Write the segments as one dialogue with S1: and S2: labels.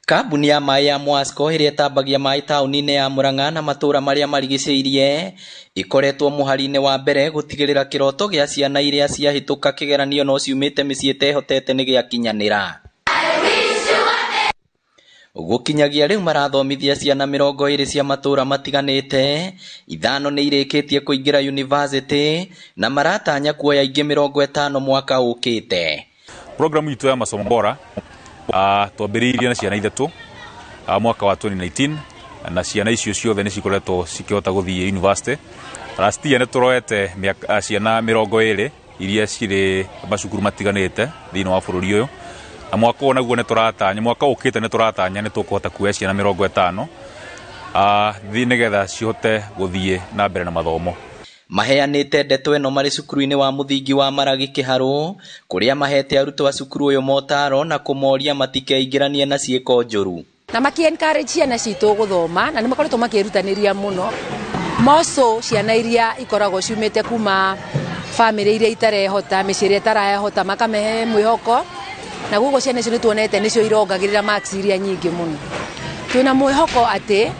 S1: Kambuni ya maĩ ya Mwasco ĩrĩa ĩtambagia maĩ taũni-inĩ ya Murang'a na matũra marĩa marigicĩirie ĩkoretwo mũhari-inĩ wa mbere gũtigĩrĩra kĩroto gĩa ciana iria ciahĩtũka kĩgeranio no ciumĩte mĩciĩ ĩtehotete nĩ gĩakinyanĩra. Gũkinyagia rĩu marathomithia ciana 20 cia matũra matiganĩte, ithano nĩ irĩkĩtie kũingĩra yunivasĩtĩ na maratanya kuoya ingĩ 50 mwaka ũkĩte.
S2: Programu itũ ya masomo bora twambĩrĩirie na ciana ithatũ mwaka wa 2019, na ciana icio ciothe nĩ cikoretwo cikĩhota gũthiĩ university. Last year nĩ tũroete ciana 20 iria cirĩ macukuru matiganĩte thĩinĩ wa bũrũri ũyũ, na mwaka ũyũ naguo nĩ tũratanya, mwaka ũkĩte nĩ tũratanya nĩ tũkũhota kuoya ciana 50 nĩgetha cihote gũthiĩ na mbere na mathomo.
S1: Maheanĩte ndeto ĩno marĩ cukuru-inĩ wa mũthingi wa Maragi Kĩharũ, kũrĩa mahete arutwo a cukuru ũyũ motaro na kũmoria matikeingĩranie na ciĩko njũru.
S3: Na maki encourage ciana citũ gũthoma, na nĩ makoretwo makĩrutanĩria mũno moco ciana iria ikoragwo ciumĩte kuma bamĩrĩ iria itarehota, mĩciĩ ĩrĩa ĩtarehota, makamehe mwĩhoko, na guguo ciana icio nĩ tuonete nĩcio irongagĩrĩra marks iria nyingĩ mũno. Twĩna mwĩhoko atĩ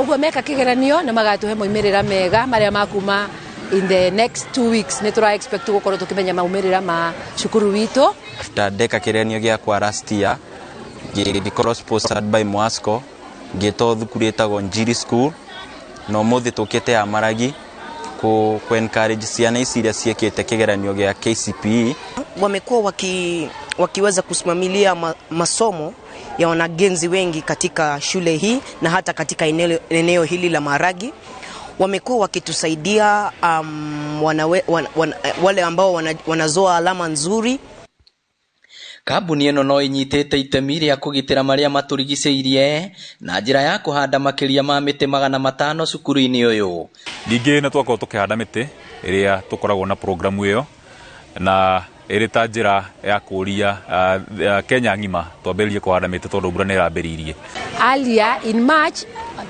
S3: ũguo meka kĩgeranio nĩ magatũhe moimĩrĩra mega marĩa makuma in the next 2 weeks. Nĩ tũra expect gũkorwo tũkĩmenya maumĩrĩra ma cukuru witũ.
S4: After ndeka kĩgeranio gĩakwa last year, ngĩkorwo sponsored by Mwasco, ngĩtwo thukuru ĩtagwo Njiri School, na ũmũthĩ tũkĩte ya Maragi ku encourage ciana ici iria ciĩkĩte kĩgeranio gĩa KCPE.
S5: Wamekuwa wakiweza kusimamilia masomo ya wanagenzi wengi katika shule hii na hata katika eneo hili la Maragi. Wamekuwa wakitusaidia wale ambao wanazoa alama nzuri.
S1: Kambuni ĩno no ĩnyitĩte itemi rĩa kũgitĩra marĩa matũrigicĩirie na njĩra ya kũhanda makĩria ma mĩtĩ 500 cukuru-inĩ ũyũ.
S2: Ningĩ nĩ twakorwo tũkĩhanda mĩtĩ ĩrĩa tũkoragwo na programu ĩyo, na ĩrĩ ta njĩra ya kũria Kenya ng'ima twambĩrĩrie kũhanda mĩtĩ tondũ mbura nĩ ĩrambĩrĩirie.
S3: Earlier in March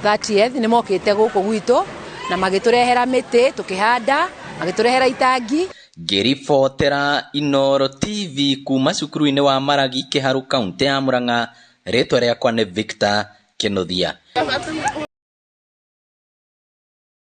S3: 30th nĩ mokĩte gũkũ gwitũ na magĩtũrehera mĩtĩ tũkĩhanda, magĩtũrehera itangi.
S1: Ngĩribotera Inooro TV kuma cukuru-inĩ wa Maragi Kĩharũ, kaunti ya Murang'a, rĩtwa rĩakwa nĩ Victor Kĩnuthia.